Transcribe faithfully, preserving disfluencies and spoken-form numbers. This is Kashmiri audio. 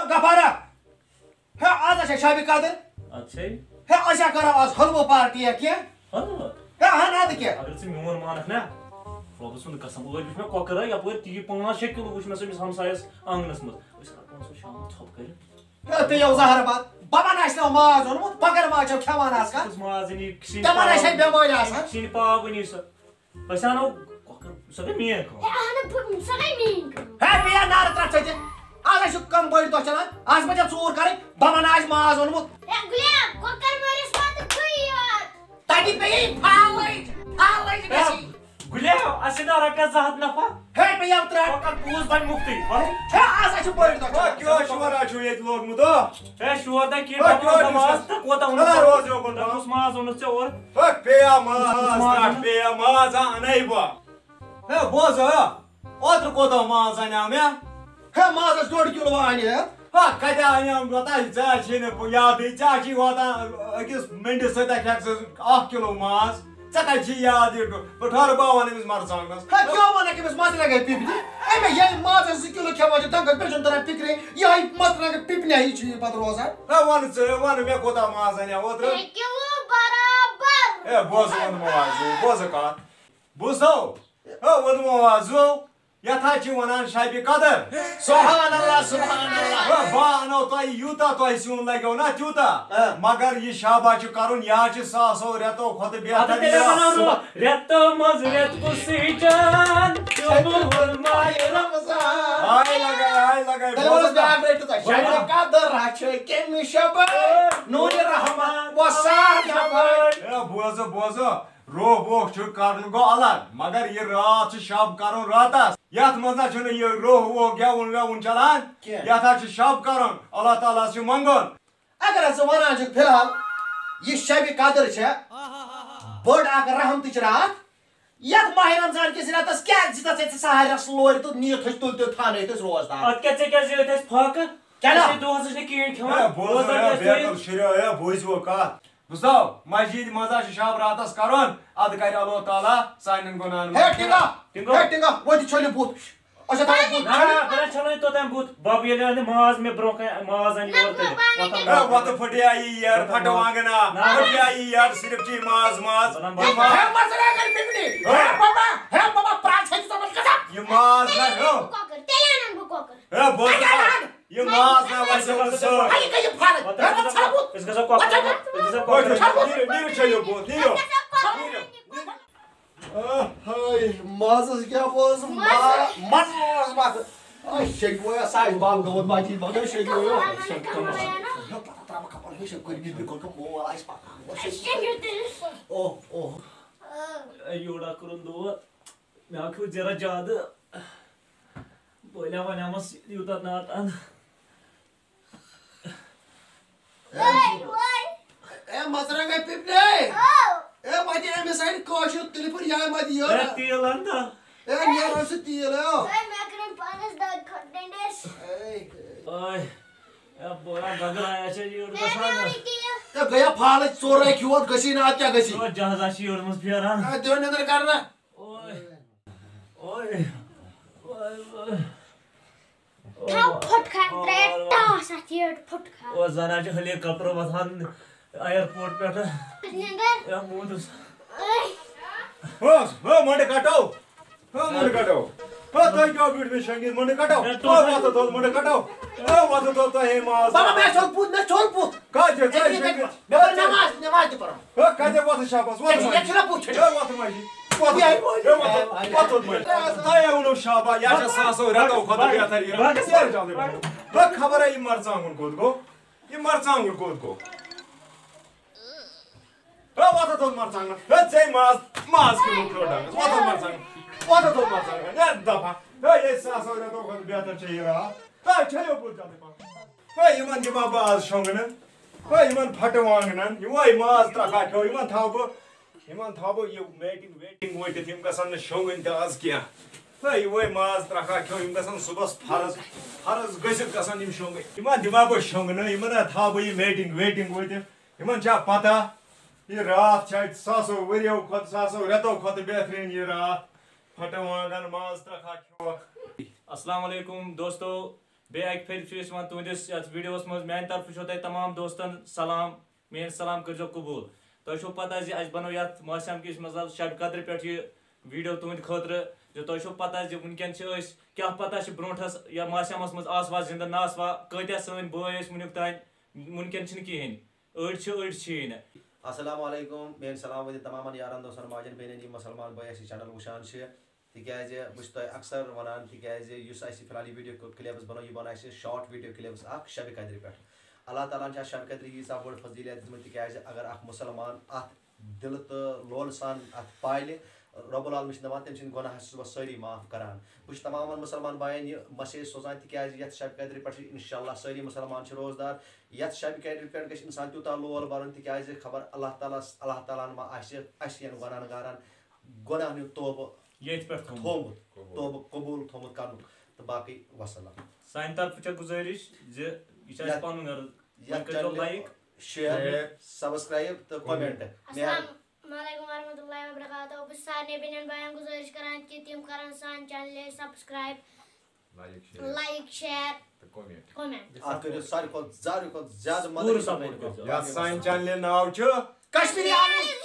غفارا، ہے، آز ہا چھےٚ شبِ قدر۔ اَدٕ چھے۔ ہے، أسۍ ہا کرو آز حلوٕ پارٹی یا کینٛہہ۔ حلوٕ؟ ہے، اہن، اَدٕ کیٛاہ؟ اگر ژٕ میون مانکھ نا، رۄبہٕ سُنٛد قسم، ٲدۍ وٕچھ مےٚ کۄکر، یپٲرۍ تیٖر پانٛژھ شےٚ کِلوٗ وٕچھ مےٚ سُہ أمِس ہمسایس آنٛگنس منٛز۔ أسۍ رٹہون سُہ شام ژھۄپ کٔرِتھ۔ ہے، تُہۍ یِیِو زہر باد، ببن آسہِ نہٕ ماز اوٚنمُت، بغٲر ماز چھَو کھٮ۪وان آز کل؟ کُس ماز أنی؟ سِنۍ تِمن آسہِ پاو، بٮ۪مٲرۍ آسان۔ سِنۍ پاو أنی سۄ۔ أسۍ اَنو کۄکر، سۄ گٔے میٛٲنۍ کٲم۔ ہے، اہن، بہٕ، سۄ گٔے میٛٲنۍ کٲم۔ ہے، بیٚیہِ اَن نارٕ ترٛٹھ ژٔٹِتھ۔ آز ہا چھُ کم بٔڑۍ دۄہ چلان، آز ما چھےٚ ژوٗر کَرٕنۍ؟ بہٕ وَنہٕ آز ماز اوٚنمُت۔ ہے، گُلیا، کۄکر مٲرِس پَتہٕ چھُے یوت۔ تَتہِ پیٚیہِ پھالٕج، پھالٕج ہے، گژھِ۔ گُلیا، اَسہِ چھِ دَہ رۄپیَس زٕ ہَتھ نفع۔ ہے، بیٚیہِ یَو ترٛٹھ۔ کۄکر پوٗز بَنہِ مُفتٕے۔ ہے، آز ہا چھُ بٔڑۍ دۄہ ہے، چلان۔ کیٛاہ شورا چھُ ییٚتہِ لوگمُت، ہو؟ ہے، شور دَ کینٛہہ، ہے، کیٛاہ دَپان چھُ؟ ماز تہٕ کوتاہ ووٚنُتھ ہے، ژےٚ؟ روز یوکُن دَپان پَہَم۔ کُس ماز اوٚنُتھ ژےٚ اورٕ؟ ہے، پیٚیا ماز، کُس ماز ترٛٹھ اوٚنُتھ؟ پیٚیا ماز، ہا، اَنَے بہٕ۔ ہے، بوز، ہا، اوترٕ کوتاہ ماز اَنیٛاو مےٚ؟ ہے، مازَس ڈوٚڈ کِلوٗ اَنے۔ ہا، کَتہِ اَنیٛاو مےٚ تۄہہِ؟ ژےٚ چھے نہٕ یادٕے، ژےٚ چھے واتان أکِس مِنٹَس سۭتۍ اَکہِ ہَتھ سۭتۍ اَکھ کِلوٗ ماز۔ ژےٚ کَتہِ چھے یاد یہِ؟ بہٕ ٹھہر، بہٕ وَنہٕ أمِس مَرژٕوانٛگنَس۔ ہے، کیٛاہ وَنَکھ أمِس مَرژٕوانٛگَن پِپنہِ؟ أمۍ ییٚلہِ مازَس زٕ کِلوٗ کھٮ۪وان چھِ، تَنٛگَس پٮ۪ٹھ چھُنہٕ تَران فِکرے، یِہوٚے مَرژٕوانٛگَن پِپنہِ ہی چھُ یہِ پَتہٕ روزان۔ ہے، وَنہٕ ژٕ، وَنہٕ مےٚ کوٗتاہ ماز اَنیٛاو اوترٕ؟ ترٛےٚ کِلوٗ برابر۔ ہے، بوزٕ ووٚنمو آز، بوزٕ کَتھ۔ بوٗزتھو؟ ہو، ووٚنمو آز، یَتھ حظ چھِ وَنان شبِ قدر۔ سبحان اللہ، سبحان اللہ۔ ہو، بہٕ اَنو تۄہہِ یوٗتاہ تۄہہِ سیُن لَگیو نا تیوٗتاہ۔ ہاں۔ مگر یہِ شب حظ چھُ کَرُن، یہِ حظ چھِ ساسو رٮ۪تو کھۄتہٕ بہتر۔ اَدٕ تیٚلہِ وَنو رۄ-، رٮ۪تو منٛز رٮ۪تہٕ کُس سٕے جان، پیوٚمُت ووٚن ماہِ رمضان۔ ہاے لَگے، ہاے لَگے، تیٚلہِ وَنو بوزُن بیٛاکھ بیت تہٕ تۄہہِ۔ شبِ قدر حظ چھِ کَمہِ شبہٕ؟ نوٗرِ رحمت وۄسان شبہٕ۔ ہے، بوزٕ، بوزٕ۔ روہ ووہ چھُ کرُن گوٚو الگ، مگر یہِ راتھ چھُ شب کرُن راتس۔ یتھ منٛز نہ چھُنہٕ یہِ روہ ووہ گٮ۪وُن وٮ۪وُن چلان۔ کینٛہہ۔ یتھ حظ چھُ شب کرُن، اللہ تعالیٰ ہس چھُ منٛگُن۔ اگر حظ ژٕ ونان چھُکھ فی الحال یہِ شبِ قدر چھےٚ بٔڑ اکھ رحمتٕچ راتھ، یتھ ماہِ رمضان کِس رٮ۪تس کیٛازِ دِژتھ ژےٚ سحرس لورِ تہٕ نیٖتھ أسۍ تُلۍ تُلۍ تھانٲیِتھ أسۍ روزدار؟ اتھ کیٛاہ ژےٚ کیٛازِ یوت اَسہِ فاقہٕ؟ کیٛاہ نا؟ أسۍ ہے دوہس ٲسۍ نہٕ کِہیٖنۍ کھٮ۪وان۔ ہے، بوز روزدار حظ، کیٛازِ تُہۍ؟ بیقل شُریا، ہے، بوٗزِو کتھ۔ بوٗزتھو، مسجد منٛز ہا چھُ شب راتس کرُن، ادٕ کرِ اللہ تعالیٰ سانٮ۪ن گۄناہن ہے منٛز ٹِنگا، ٹِنگو۔ ہے ٹِنگا، وۄنۍ تہِ چھٔلِو بُتھ۔ اچھا، تھاو بُتھ نہ، چھٔلِو۔ نہ، بہٕ نہ چھلے توٚتام بُتھ۔ بب ییٚلہِ اَنہِ ماز مےٚ برونٛہہ کنہِ، ماز اَنہِ نہ، یورٕ تیٚلہِ۔ بہٕ، بہٕ وۄتھ نہ اَنہٕ۔ ہے، وۄتہٕ پھٹے آیی یار، بہٕ پھٹہٕ وۄتھ وانگنا، نہ۔ پھٹے آیی یار، صرف چی ماز، ماز۔ بہٕ نہ یہِ ماز۔ ہے، مَرژٕوانٛگن پِکنِک۔ ہے بابا، ہے بابا، پرٛان چھَکھ ژٕ تِمن قسم۔ یہِ ماز نہ ہیوٚو۔ کۄکر، تیٚلہِ اَنَن بہٕ کۄکر۔ ہے، بہٕ اوسُس تیٚلہِ اَنَن۔ یہِ ماز نہ وَسہِ وۄنۍ سٲرۍ۔ ہے، یہِ گٔیہِ پھَرٕد۔ ہے، وۄنۍ ژھاو بُتھ۔ أسۍ گژھو کۄکر۔ وۄنۍ ژھاو بُتھ۔ أسۍ گژھو کۄکر۔ ژھاو بُتھ۔ نیٖرِو، نیٖرِو، چھٔلِو بُتھ، نیٖرِو۔ أسۍ گژھو کۄکر۔ نیٖرِو۔ آہ، ہاے، مازَس کیٛاہ اوس؟ ما-، مَزٕ۔ مَزٕ اوس مَزٕ۔ آے، شیٚکہِ وۄنۍ، سُہ آسہِ بَب گوٚمُت مَسجِد منٛز، شیٚکہِ وۄنۍ۔ پَتہٕ ترٛاوٕ بہٕ کَپَر، ہے، شیٚکہِ کٔرۍ مےٚ بِکُل تہٕ مول آسہِ پَکان۔ اوہ، اوہ۔ اے، یوڑا کوٚرُن دود۔ مےٚ ہا کھیوٚو زیرہ زیادٕ۔ بٲلیا وَنیٛامَس یوٗتاہ ناتان۔ اے، اے، مَرژٕوانٛگَن پِپنے۔ اے، وَتہِ أمِس اَتہِ کٲشُر تُلہِ پھُر یہِ آیہِ وَتہِ یورٕ۔ اے، تیٖل اَن تہٕ۔ اے، نیران چھُ تیٖل، اے۔ اے، مےٚ کٔرٕن پانَس دگ کھۄتہٕ ڈٔنٛڈِس۔ اے۔ اے، اے، بویا گگرایا چھےٚ یورٕ مےٚ گژھان۔ نیران تیٖل۔ اے، گٔیا پھالٕچ ژورے کھیوٚت، گٔژھی نہٕ اَتھ کیٛاہ گٔژھی؟ ژور جہازا چھِ یورٕ منٛز پھیران۔ اے، دِیو نیٚنٛدٕر کَرنہ۔ اوے۔ اوے۔ اوے، اوے۔ تھاو پھُٹکار ترٛٲیِتھ ٹاس اَتھ یٔڈ پھُٹکار۔ او، زَن حظ چھُ ہیلی کاپٹر وۄتھان ایئرپورٹ پٮ۪ٹھٕ۔ نیٚنٛدٕر۔ اے، موٗدُس۔ اوے۔ ہو، ہو، مۄنٛڈٕ کَٹو۔ ہو، مۄنٛڈٕ کَٹو۔ ہو، تُہۍ کیٛاہ بیٖٹھ مےٚ شۄنٛگِتھ؟ مۄنٛڈٕ کَٹو۔ مےٚ ہو، تُل۔ وۄتھٕ تھوٚد مۄنٛڈٕ کَٹو۔ ہو، وۄتھٕ تھوٚد تۄہہِ ہے ماز۔ بابا، مےٚ چھوٚل بُتھ، مےٚ چھوٚل بُتھ۔ کَتھ جایہِ؟ ژٕ ہے مےٚ شۄنٛگِتھ؟ مےٚ پٔر نٮ۪ماز، نٮ۪ماز تہِ پَرُن۔ ہو، کَتہِ وۄتھٕ شاپَس؟ وۄتھٕ ییٚتہِ، ییٚتہِ چھُنہ بُتھ چھٔلِتھ۔ ہے، وۄتھٕ ماجی۔ وۄتھٕ۔ یہِ ہے وۄتھٕ۔ ہے، وۄتھٕ۔ وۄتھٕ ماجی۔ تۄہہِ ہے ووٚنوُ شابا، یہِ چھےٚ ساسو رٮ۪تو کھۄتہٕ بہتر یہِ۔ وۄتھ، وۄتھ۔ وۄتھ جلدی پَہَم۔ وۄتھ خبرے یہِ مَرژٕوانٛگُن کوٚت گوٚو؟ یہِ مَرژٕوانٛگُن کوٚت گوٚو؟ ہے، وۄتھ ہا تھوٚد مَرژٕوانٛگَن۔ ہے، ژےٚ ماز، ماز کِلوٗ ترٛوو ڈَنٛگَس۔ وۄتھ ہا مَرژٕوانٛگَن۔ وۄتھ ہا تھوٚد مَرژٕوانٛگَن۔ ہے، دَپھا۔ ہے، یہِ ساسو رٮ۪تو کھۄتہٕ بہتر چھےٚ یہِ راتھ۔ ہے، چھٔلِو بُتھ جلدی پَہَم۔ ہے، یِمَن دِمہٕ ہا بہٕ آز شۄنٛگنہٕ۔ ہے، یِمَن پھَٹہٕ وانٛگنَن۔ یِہوٚے ماز ترٛکھا کھیوٚو۔ یِمَن تھاوٕ بہٕ، یِمَن تھاوٕ بہٕ یہِ میٹِنٛگ ویٹِنٛگ ؤٹِتھ۔ یِم گژھن نہٕ شۄنٛگٕنۍ تہِ آز کینٛہہ۔ ہے، یِہوٚے ماز ترٛکھا کھیوٚو۔ یِم گژھن صُبحَس فرض، فرض گٔژھِتھ گژھن یِم شۄنٛگٕنۍ۔ یِمَن دِمہٕ ہا بہٕ شۄنٛگنہٕ۔ یِمَن ہا تھاوٕ بہٕ یہِ میٹِنٛگ ویٹِنٛگ ؤٹِتھ۔ یِمَن چھا پَتہ، یہِ راتھ چھےٚ اَتہِ ساسو ؤرِیو کھۄتہٕ، ساسو رٮ۪تو کھۄتہٕ بہتریٖن یہِ راتھ؟ پھَٹہٕ وانٛگَن ماز ترٛکھا کھیوٚوکھ۔ السلام علیکم دوستو، بیٚیہِ اَکہِ پھِرِ چھِ أسۍ یِوان تُہٕنٛدِس یَتھ ویٖڈیوَس منٛز۔ میٛانہِ طرفہٕ چھو تۄہہِ تمام دوستَن سلام، میٛٲنۍ سلام کٔرۍزیو قبوٗل۔ تۄہہِ چھو پَتہ زِ اَسہِ بَنوو یَتھ ماہ صیام کِس منٛز شَبِ قدرِ پٮ۪ٹھ یہِ ویٖڈیو تُہٕنٛدِ خٲطرٕ، زِ تۄہہِ چھو پَتہ زِ وٕنکٮ۪ن چھِ أسۍ، کیٛاہ پَتہ چھِ برونٛٹھَس یا ماہ صیامَس منٛز آسوا زِندٕ نہ آسوا، کۭتیٛاہ سٲنۍ بٲے ٲسۍ وٕنیُک تام، وٕنکٮ۪ن چھِنہٕ کِہیٖنۍ، أڑۍ چھِ، أڑۍ چھِیی نہٕ۔ السلام علیکم، میٛٲنۍ سلام وٲتِن تمامَن یارَن دوستَن ماجَن بیٚنٮ۪ن، یِم مُسلمان بٲے اَسہِ یہِ چینل وٕچھان چھِ۔ تِکیٛازِ بہٕ چھُس تۄہہِ اکثر وَنان، تِکیٛازِ یُس اَسہِ فی الحال یہِ ویٖڈیو کلپس بَنٲو، یہِ بَنٲو اَسہِ شارٹ ویٖڈیو کلپس اکھ شبِ قدرِ پٮ۪ٹھ۔ اللہ تعالیٰ ہَن چھِ اَتھ شبِ قدرِ ییٖژاہ بٔڑ فضیٖلت دِژمٕژ، تِکیٛازِ اگر اکھ مُسلمان اَتھ دِلہٕ تہٕ لولہٕ سان اَتھ پالہِ، رب العالمین چھِ دَپان تٔمۍ سٕنٛدۍ گۄناہ چھُس بہٕ سٲری معاف کران۔ بہٕ چھُس تمامَن مُسلمان بایَن یہِ message سوزان، تِکیٛازِ یَتھ شبِ قدرِ پٮ۪ٹھ چھِ انشاءاللہ سٲری مُسلمان چھِ روزدار۔ یَتھ شبِ قدرِ پٮ۪ٹھ گژھِ اِنسان تیوٗتاہ لول بَرُن، تِکیٛازِ خبر اللہ تعالیٰ، اللہ تعالیٰ ہَن ما آسہِ اَسہِ ہِوٮ۪ن گۄناہگارَن گۄناہ نیُن توبہٕ ییٚتھۍ پٮ۪ٹھ تھوٚومُت۔ تھوٚومُت، توبہٕ قبوٗل تھوٚومُت کَرنُک۔ تہٕ باقٕے وَسَلام۔ سانہِ طرفہٕ چھےٚ گُزٲرِش زِ یہِ چھُ اَسہِ یَتھ، پَنُن غرض۔ یَتھ وۄنۍ کٔرۍزیو channel like، share، share۔ Subscribe تہٕ comment۔ السلام علیکم ورحمۃ اللہ وبرکاتہ۔ بہٕ چھُس سارنٕے بیٚنٮ۪ن بایَن گُزٲرِش کران کہِ تِم کرن سانہِ channel subscribe، like share، like share، تہٕ comment۔ Comment۔ اَتھ کٔرِو ساروی کھۄتہٕ، ساروی کھۄتہٕ زیادٕ مدد پوٗرٕ support کٔرِو۔ یَتھ سانہِ channel ناو چھُ کشمیٖری آلو۔